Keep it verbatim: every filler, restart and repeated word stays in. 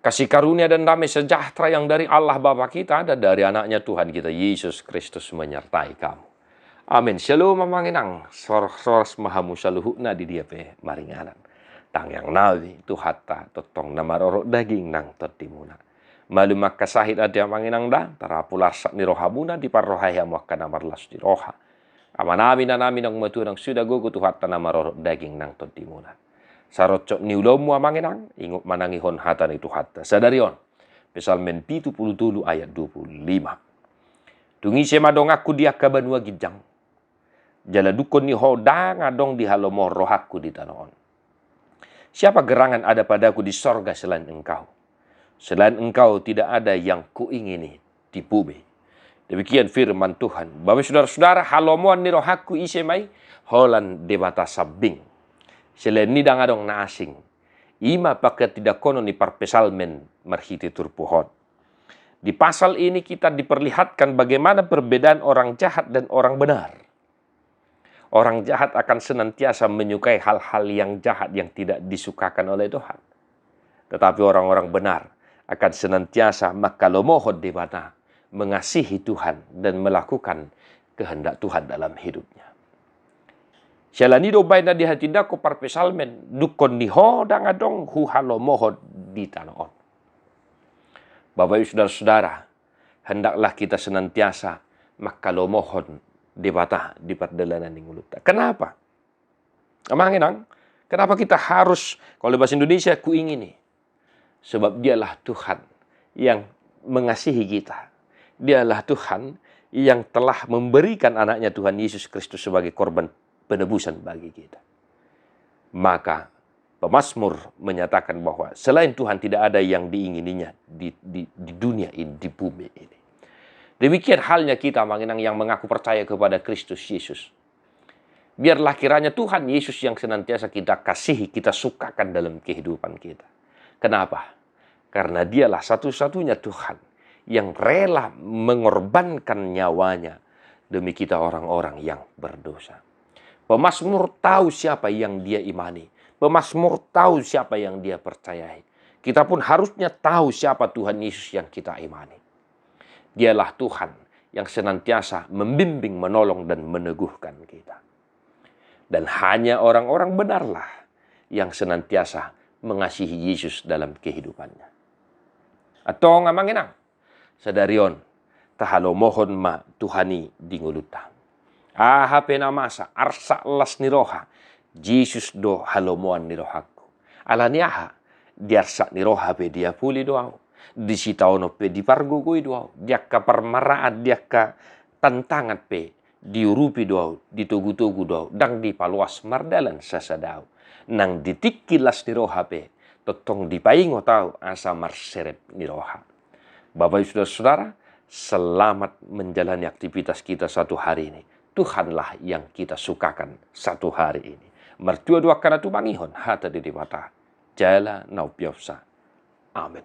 Kasih karunia dan damai sejahtera yang dari Allah Bapa kita dan dari Anaknya Tuhan kita Yesus Kristus menyertai kamu. Amin. Syalom, amang inang. Sor-, horas ma hamu saluhutna di dia pe maringanan. Tangiang nami, Tuhanta tongtong na marorot daging nang tondimuna. Malum angka sahit ate, amang inang, da, tarapul arsak ni rohamuna, diparrohai hamu angka na marlas ni roha. Amanami, inanami, naung matua, naung suda gogo, Tuhanta na marorot daging nang tondimuna. Saroncop ni ulaonmu, amang inang, ingot manangihon hata ni Tuhanta sadari on. Psalmen pitu pulu tolu ayat dua pulu lima. Tung ise ma donganku di angka banua ginjang, jala dungkon ni ho ndang adong dihalomohon rohangku di tano on. Siapa gerangan ada padaku di sorga selain Engkau? Selain Engkau tidak ada yang kuingini di bumi. Demikian firman Tuhan. Bapak, saudara-saudara, halomoan ni rohangku ise ma i? Holan Debata sambing. Selain i ndang adong na asing. I ma panghatindanghonon ni parpsalmen marhite turpuk on. Di pasal ini kita diperlihatkan bagaimana perbedaan orang jahat dan orang benar. Orang jahat akan senantiasa menyukai hal-hal yang jahat yang tidak disukakan oleh Tuhan. Tetapi orang-orang benar akan senantiasa manghalomohon Debata, mengasihi Tuhan, dan melakukan kehendak Tuhan dalam hidupnya. Siala ni i do umbahen na dihatindangkon parpsalmen, dungkon ni ho ndang adong huhalomohon di tano on. Bapak Ibu, saudara-saudara, hendaklah kita senantiasa manghalomohon Debata di pardalanan ni ngolunta. Kenapa? Amang inang, kenapa kita harus, kalau bahasa Indonesia, kuingini? Sebab Dialah Tuhan yang mengasihi kita. Dialah Tuhan yang telah memberikan Anaknya, Tuhan Yesus Kristus, sebagai korban penebusan bagi kita. Maka pemazmur menyatakan bahwa selain Tuhan tidak ada yang diingininya di, di, di dunia ini, di bumi ini. Demikian halnya kita, amang inang, yang mengaku percaya kepada Kristus Yesus. Biarlah kiranya Tuhan Yesus yang senantiasa kita kasihi, kita sukakan dalam kehidupan kita. Kenapa? Karena Dialah satu-satunya Tuhan yang rela mengorbankan nyawanya demi kita orang-orang yang berdosa. Pemazmur tahu siapa yang dia imani. Pemazmur tahu siapa yang dia percayai. Kita pun harusnya tahu siapa Tuhan Yesus yang kita imani. Dialah Tuhan yang senantiasa membimbing, menolong, dan meneguhkan kita. Dan hanya orang-orang benarlah yang senantiasa mengasihi Yesus dalam kehidupannya. Antong, amang inang, sadari on, tahalomohon ma Tuhan i di ngolunta. Aha pe na masa, arsak las ni roha, Jesus do halomoan ni rohangku. Ala ni aha? Di arsak ni roha pe diapuli do ahu, di sitaonon pe dipargogoi do ahu, di angka parmaraan, di angka tantangan pe diurupi do ahu, ditogutogu do ahu, ndang dipaloas mardalan sasada ahu. Nang di tingki las ni roha pe, tongtong dipaingot ahu asa marserep ni roha. Bapak Ibu, saudara-saudara, selamat menjalani aktivitas kita satu hari ini. Tuhanlah yang kita sukakan satu hari ini. Martua do angka na tumangihon hata ni Debata. Jala na umpiaupsa. Amin.